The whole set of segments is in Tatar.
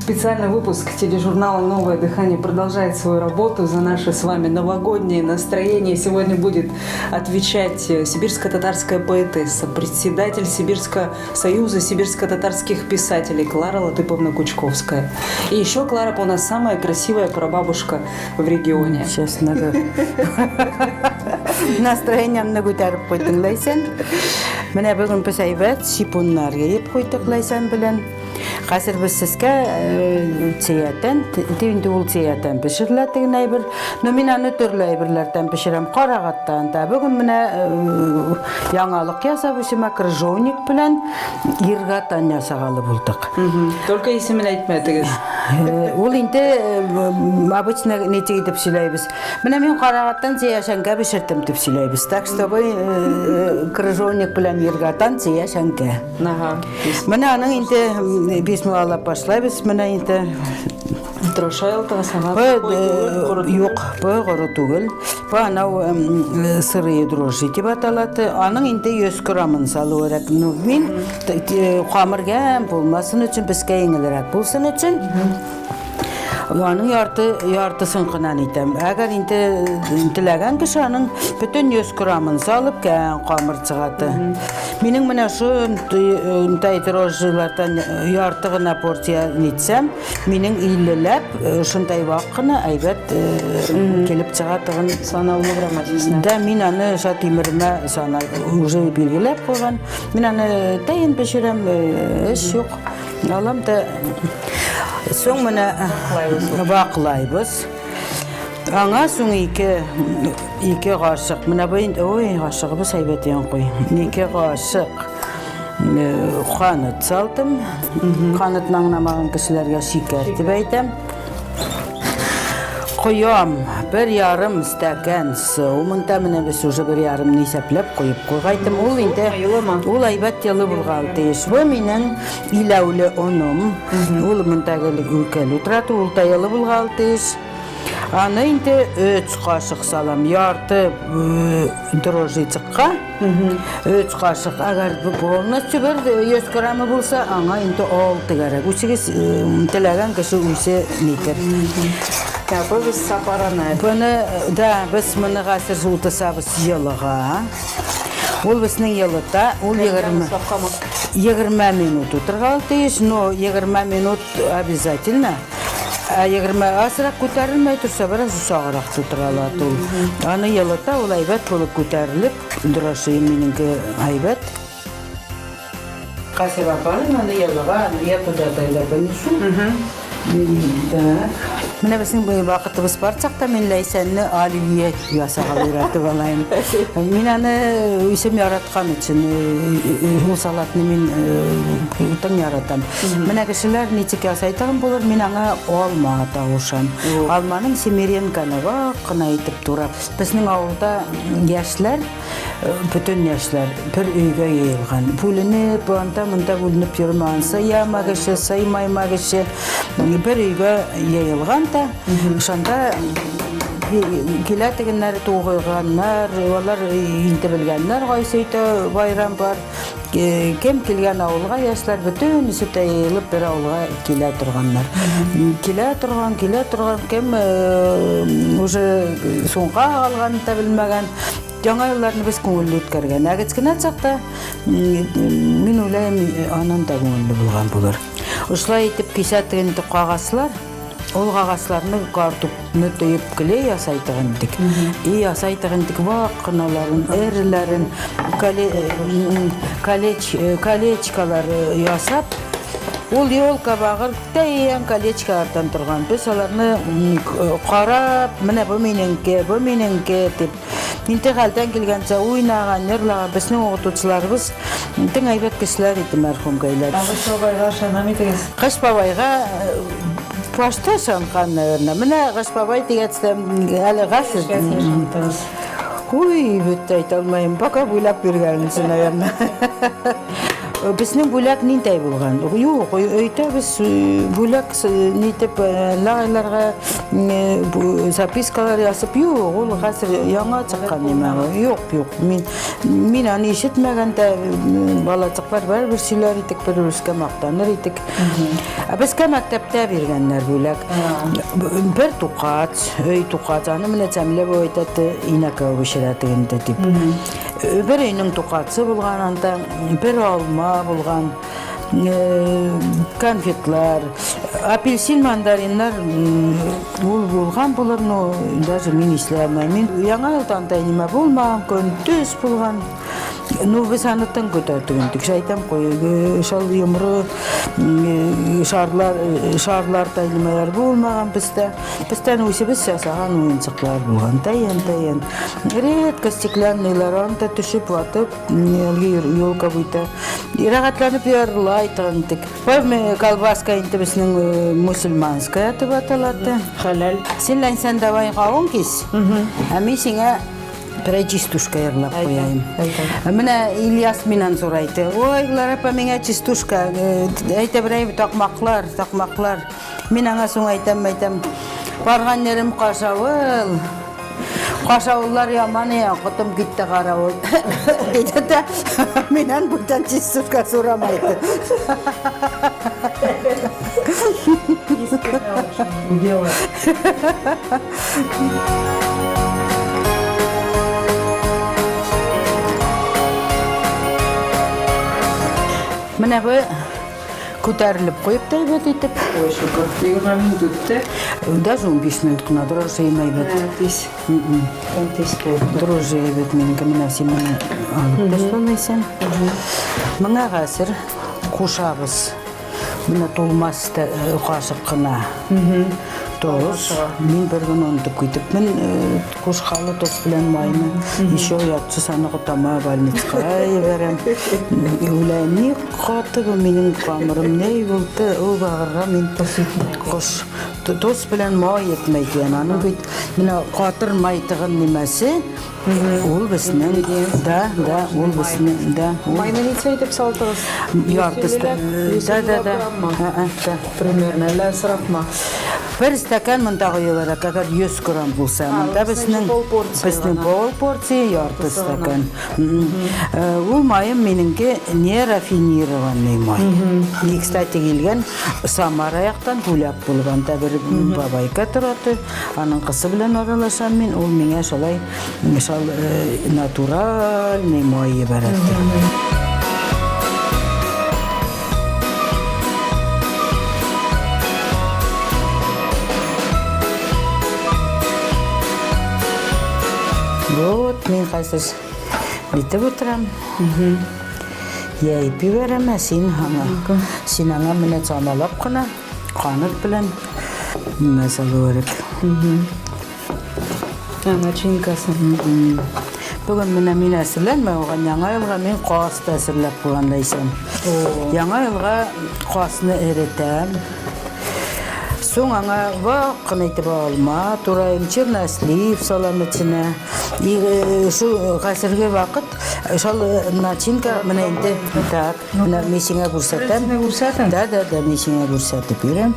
Специальный выпуск тележурнала «Новое дыхание» продолжает свою работу за наше с вами новогоднее настроение. Сегодня будет отвечать сибирско-татарская поэтесса, председатель Сибирского союза сибирско-татарских писателей Клара Латыповна Кучковская. И еще Клара у нас самая красивая прабабушка в регионе. Сейчас надо. Настроениемне күтәреп куйдың, Ләйсән. Менә бүген без әйбәт шипуннар киеп куйдык Ләйсән белән. Хәзер без сезгә чиятән, инде ул чиятән пешерелә дигән әйбер. Но мин аны төрле әйберләрдән пешерәм. Карагаттан да. Бүген менә яңалык ясап үземә крыжовник белән иргатан ясагалы булдык. Только исемен әйтмәдегез. Ул инде обычно ничек итеп сөйләйбез. Менә мин карагаттан чия шәңкә пешердем дип сөйләйбез. Так что бу крыжовник белән иргатан чия шәңкә. Ага. Менә аның инде бисмиллалап башлайбыз. Менә инде Троша ялтыгы сана. Бу юк, бу коры түгел. Бу анау сырые дрожжи дип аталады. Аның инде 100 граммын салу кирәк. Ну, мин камыр гәм булмасын өчен, безгә җиңелрәк булсын өчен аның ярты яртысын гына итәм. Әгәр инде теләгән кеше аның бөтен 100 граммын салып, кән камыр чыгады. Минем менә шу тай дрожжилардан ярты гына порция нитсәм, минем 50ләп шундай вак кына әйбәт килеп чыга торган санаулы грамматикасына. Да, мин аны ша тимеремә сана уже билгеләп куйган. Мин аны тәен пешерәм, эш юк. Алам да соң менә ваклайбыз. Аңа соң ике кашык. Менә бу инде, ой, кашыгыбыз әйбәт ян куй. 2 кашык каныт салдым. Канытны аңламаган кешеләргә шикәр дип әйтәм. Коям 1,5 стакан су. Монда менә без уже 1,5 исәпләп куеп куйгайтым. Ул инде ул әйбәт елы булган тиеш. Бу минем иләүле оным. Ул монда гел утыра, ул да елы булган тиеш. Аны инде 3 кашык салам. Ярты дрожжицыкка 3 кашык. Әгәр бу полностью бер 100 граммы булса, аңа инде 6 кәрәк. Үзегез теләгән кеше үзе нитер. Бу без сапараны. Буны да без моны хәзер утырсабыз елыга. Ул безнең елыта, ул 20 минут утырга тиеш, но 20 минут обязательно. Ә 20 азрак күтәрелмәй торса, бераз озаграк тутыра ала ул. Аны елыта, ул әйбәт булып күтәрелеп, дрожжи минеңке әйбәт. Хәзер апарым аны елыга, я туда да понесу. Так. Менә безнең бу вакытыбыз бар чакта мин Ләйсәнне оливье ясарга өйрәтеп алайым. Мин аны үзем яраткан өчен ул салатны мин утын яратам. Менә кешеләр ничек ясай торган булыр, мин аңа алма да кушам. Алманың семеренканы вак кына итеп турап. Безнең авылда яшьләр, бөтен яшьләр бер өйгә йыелган. Бүленеп, анда монда бүленеп йөрмәгән. Сыяма кеше, сыймайма кеше. Бер өйгә йыелган да, шунда килә тегеннәр тугыганнар, алар инде белгәннәр, кайсы өйдә байрам бар. Кем килгән авылга, яшьләр бөтенесе дә йыелып бер авылга килә торганнар. Килә торган, килә торган, кем уже соңга калганын да белмәгән. Яңа елларны без күңелле үткәргән. Ә кечкенә чакта, мин уйлыйм, аннан да күңелле булган булыр. Ошылай итеп кисә тегенде кагаслар, ул кагасларны картупны төеп клей ясай торган идек. И ясай торган идек вак кыналарын, эреләрен, колечкалар ясап, ул елка багыр тәйән колечкалардан торган. Без аларны карап, менә бу минеңке, бу минеңке дип. Инде хәлдән килгәнчә уйнаган, йырлаган безнең укытучыларыбыз иң әйбәт кешеләр иде, мәрхүмкәйләр. Ә Кыш бабайга ышана идегез? Кыш бабайга башта ышанган, наверное. Менә Кыш бабай дигәч тә, әле гасыр. Уй, бит әйтә алмыйм. Пока буйлап йөргән өчен, наверное. Безнең бүләк ниндәй булган? Юк, өйдә без бүләк нитеп лагерьларга запискалар язып, юк, ул хәзер яңа чыккан нимә. Юк, юк. Мин мин аны ишетмәгән дә, балачаклар барыбер сөйләр идек, бер-беребезгә мактаныр идек. Ә безгә мәктәптә биргәннәр бүләк. Бер тукач, өй тукач, аны менә Җәмилә бабай әйтә, инәкә пешерә тегендә дип. Бер өйнең тукатсы булган анда, бер алма булган, конфетлар, апельсин, мандариннар ул булган булыр, но даже мин исләмәйм. Мин яңа елда анда нимә булмаган, көн төс булган. Ну, без аны тын көтә түгелдек. Шайтан куй, шал йомры, шарлар, шарлар да нимәләр булмаган бездә. Бездән үзебез ясаган уенчыклар булган. Тәен, тәен. Редко стеклянныйлар, аны да төшеп ватып, әлеге елка буйта. Рәхәтләнеп ярыла торган идек. Колбаска инде безнең мусульманская дип аталады. Хәләл. Син, Ләйсән, давай кавын кис. Ә мин сиңа берәй частушка йырлап куяйым. Менә Ильяс миннән сорайды. Ой, Клара апа, миңа частушка, әйтә берәй такмаклар, такмаклар. Мин аңа соң әйтәм, әйтәм. Барган ерем Кашавыл. Кашавыллар яман я, котым китте каравыл. Диде дә, миннән бүтән частушка сорамайды. Дело. Менә бу күтәрелеп куеп та әйбәт итеп. Ой, шөкер. 20 минут үтте. Даже 15 минут кына дрожжи әйбәт. Тиз. Тиз булды. Дрожжи әйбәт минеке. Менә син моны алып ташламайсың. Моңа хәзер кушабыз. Менә тулмас кашык кына. Тоз. Мин бер генә онытып китепмен кушкалы тоз белән майны. Еще ятсыз аны котама больницага җибәрәм. Уйлайм, ни каты бу минем камырым, ни булды? Ул багырга мин кош тоз белән май етмәй икән. Аны бит менә катыр май тыгын нимәсе, ул безнең, да, ул безнең, да. Майны ничә итеп салдыгыз? Ярты да, да, да. Да. Примерно, әллә азракмы? Бер стакан монда куелырак, әгәр 100 грамм булса, монда безнең безнең пол порция ярты стакан. Ул маем минеңке не рафинированный май. И, кстати, килгән Самара яктан бүләк булып, анда бер бабайка тораты, аның кызы белән аралашам мин, ул миңа шулай шал натуральный май җибәрә. Вот, мин хәзер битеп утырам. Яйып җибәрәм, ә син аңа. Син аңа менә чамалап кына, канат белән нимә салу кирәк. А, начинкасы. Бүген менә мин әзерләнмәгән, яңа елга мин каз да әзерләп куйган, Ләйсән. Яңа елга казны эретәм. Соң аңа вак кына итеп алма турайым, чернослив салам эченә. И шу хәзерге вакыт шул начинка менә инде так, менә мин сиңа күрсәтәм. Сиңа күрсәтәм? Да, мин сиңа күрсәтеп бирәм.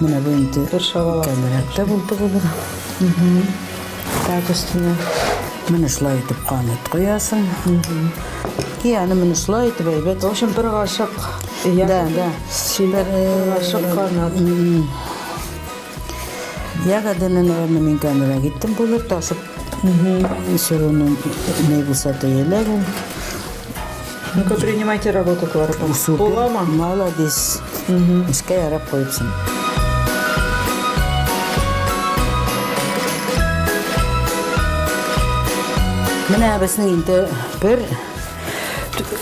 Менә бу инде Бер шабалак. кәмрәк тә булды булыр. Так, өстенә. Менә шулай итеп канат куясың. И аны менә шулай итеп әйбәт. В общем, бер кашык. Да. Бер кашык канат. Ягоданы, наверное, мин кәмрәк иттем булыр, ташып. Все равно не булса да еләк ул. Ну-ка, принимайте работу, Клара. Супер. Буламы? Молодец. Эшкә ярап куйыпсың. Менә безнең инде бер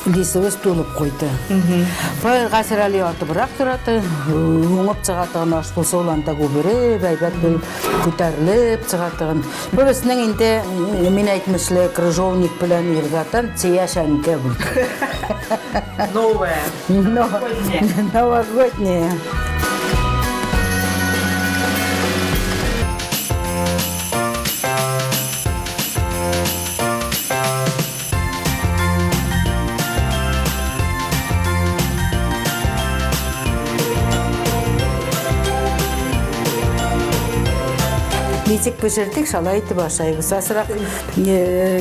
лисыбыз тулып куйды. Бер хәзер әле артыбрак торады. Уңып чыга торган аш булса, ул анда күбереп, әйбәт булып күтәрелеп чыга торган. Бу безнең инде, мин әйтмешле, крыжовник белән иргатан чия шәңкә булды. Новая. Новогодняя. Ничек пешердек, шалай итеп ашайбыз. Азрак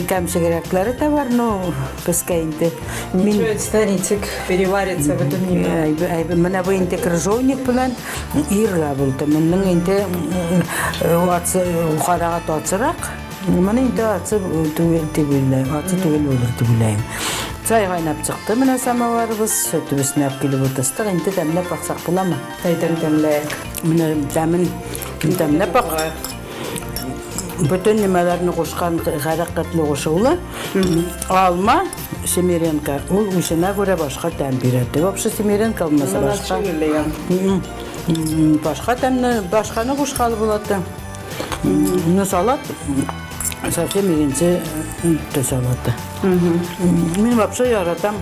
кәмшегрәкләре дә бар, но безгә инде. Ничего станет, переварится в этом мире. Менә бу инде крыжовник белән иргә булды. Моның инде карага тацырак. Моны инде аты түгел дип уйлыйм, аты түгел булыр дип уйлыйм. Чай кайнап чыкты менә самоварыбыз, сөтебезне алып килеп утырттык. Инде тәмләп баксак буламы? Әйдәң тәмләйек. Менә тәмен тәмләп бак. Бөтен нимәләрне кушкан хәрәкәтле кушулы. Алма семеренка, ул үзенә күрә башка тәм бирә. Вообще семеренка алмаса башка. Башка тәмне, башканы кушкалы булады. Ну, салат совсем икенче төс алады. Мин вообще яратам.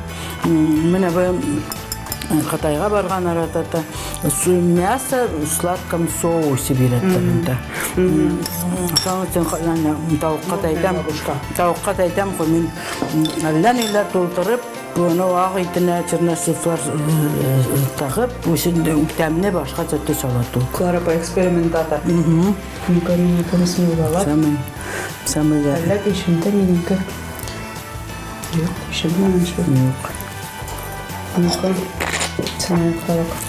Менә бу Кытайга барган арада да мясо в сладком соусе бирәләр монда. Шуның өчен тавыкка да әйтәм, тавыкка да әйтәм, мин әллә ниләр тултырып, Буны ак итенә чернослив тагып, үсен тәмне башка төс ала ул. Клара по экспериментатор. Ну-ка, минеке бисмиллалар. Самый, самый да. Әллә тишемдә минеке. Юк, тишелмәгән шул. Юк. Ну-ка, сынай карак.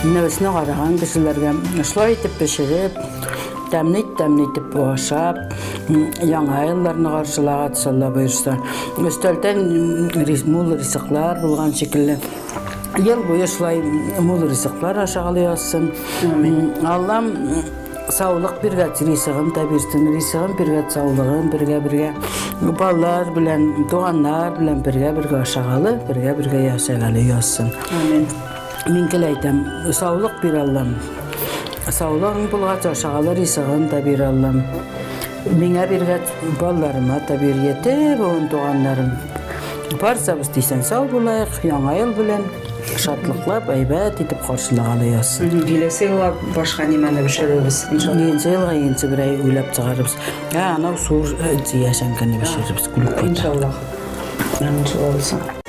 Менә безне караган кешеләргә шулай итеп пешереп, тәмле тәмле итеп ашап, яңа елларны каршылага Алла боерса. Өстәлдән мул ризыклар булган шикелле. Ел буе шулай мул ризыклар ашагалы язсын. Аллам саулык биргәч, ризыгын да бирсен, ризыгын биргәч, саулыгын бергә-бергә балалар белән, туганнар белән бергә-бергә ашагалы, бергә-бергә яшәгәле язсын. Амин. Мин гел әйтәм, саулык бир Аллам. Саулыгың булгач, ашагалы ризыгын да бир Аллам. Миңа биргәч, балаларыма да бир, ете буын туганнарым. Барсабыз дисәң, сау булайык, яңа ел белән шатлыклап, әйбәт итеп каршылагалы язсын. Киләсе елга башка нимәне пешерербез, иншалла. Икенче елга икенче бер ай уйлап чыгарырбыз. Ә, анау сур җыяшәңкәне пешерербез, күлеп Иншалла. Иншалла булсын.